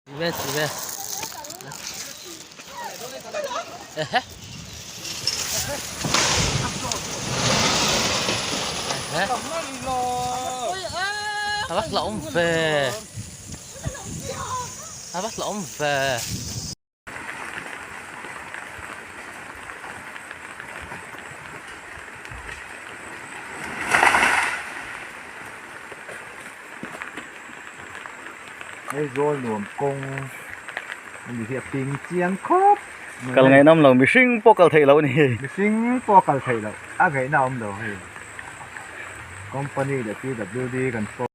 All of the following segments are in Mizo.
Tive tive. Ehe. Ehe. A va hlauhawm ve. A va hlauhawm ve. Aizawl nuam kawng a ni hi a ping chiang khawp mai. Kal ngaihnawm lo mihring pawh kal theih loh a ni. Mihring pawh kal theih loh a ngaihna a awm lo hei company leh PWD kan pawh.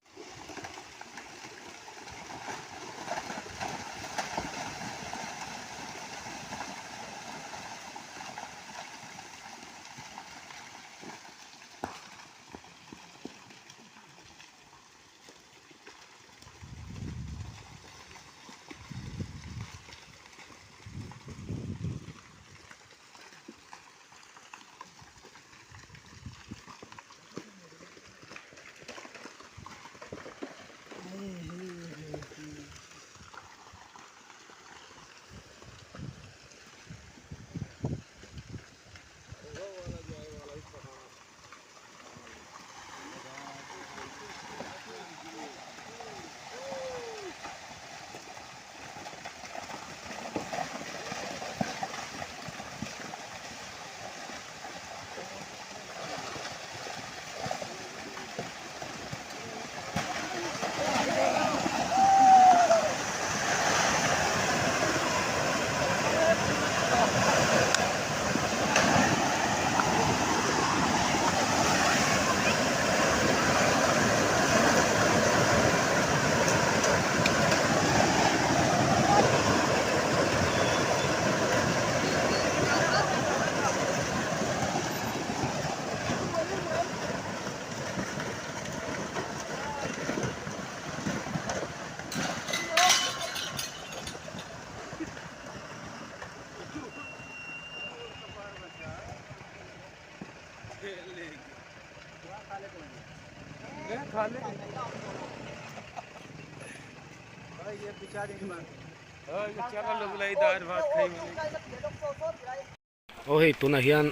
Aw hei tunah hian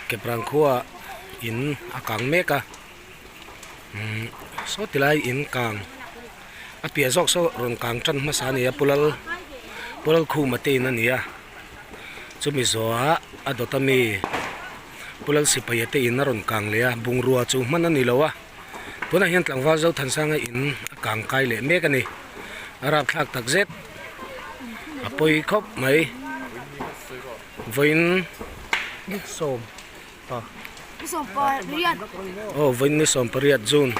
Keprang khua in a kang mek a umm saw ti lai in kang a piah zawk saw rawn kang tan hmasa a ni a pu lal pu Lalkhuma te in a ni a chumi zawhah a dawt ami pu lal sipaia te in a rawn kang leh a bungrua chu hman a ni lo a tunah hian tlangval Zothansanga in a kang kai leh mek a ni a rapthlak tak zet a pawi khawp mai vawiin sawm pa aw vawiin ni sawm pariat June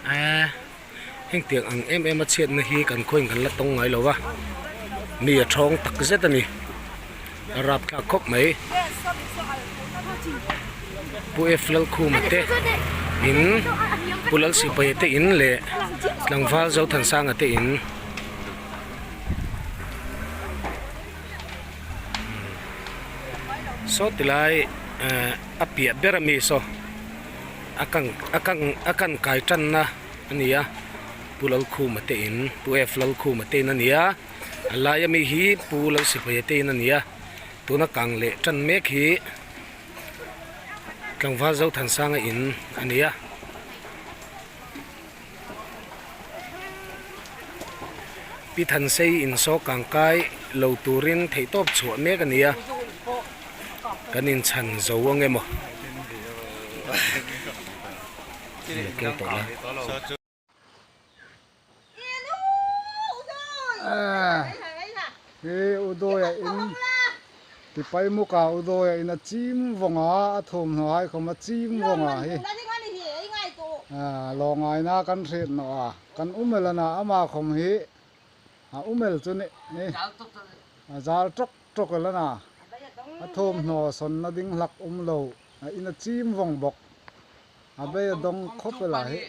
eee heng tiang ang em em a chhiatna hi kan khawiin kan la tawng ngai lo va mi a thawng tak zet a ni a rapthlak khawp mai Pu F Lalkhuma te in Pu Lalsipaia te in leh tlangval Zothansanga te in saw ti lai ehh a piah ber ami saw a kang a kang a kan kai tanna a ni a Pu Lalkhuma te in Pu F Lalkhuma te in a ni a a laia mi hi Pu Lalsipaia te in a ni a tuna kang leh tan mek hi tlangval Zothansanga in a ni a. Pi Thansei insaw kangkai lo turin theihtawp chhuah mek a ni a, kan inchhan zo ang emaw? Keu tawh la. Hi Udoia in tipai muka Udoia in a chim vawng a, a thawmhnaw hai khawm a chim vawng a hi lawngaina kan hriat nawh a kan umel a na ama khawm hi a umel chu ni hi a zal tawk tawk el a na a thawmhnaw sawnna ding hlak awm lo a in a chim vawng bawk a bei a dawng khawp ela hi.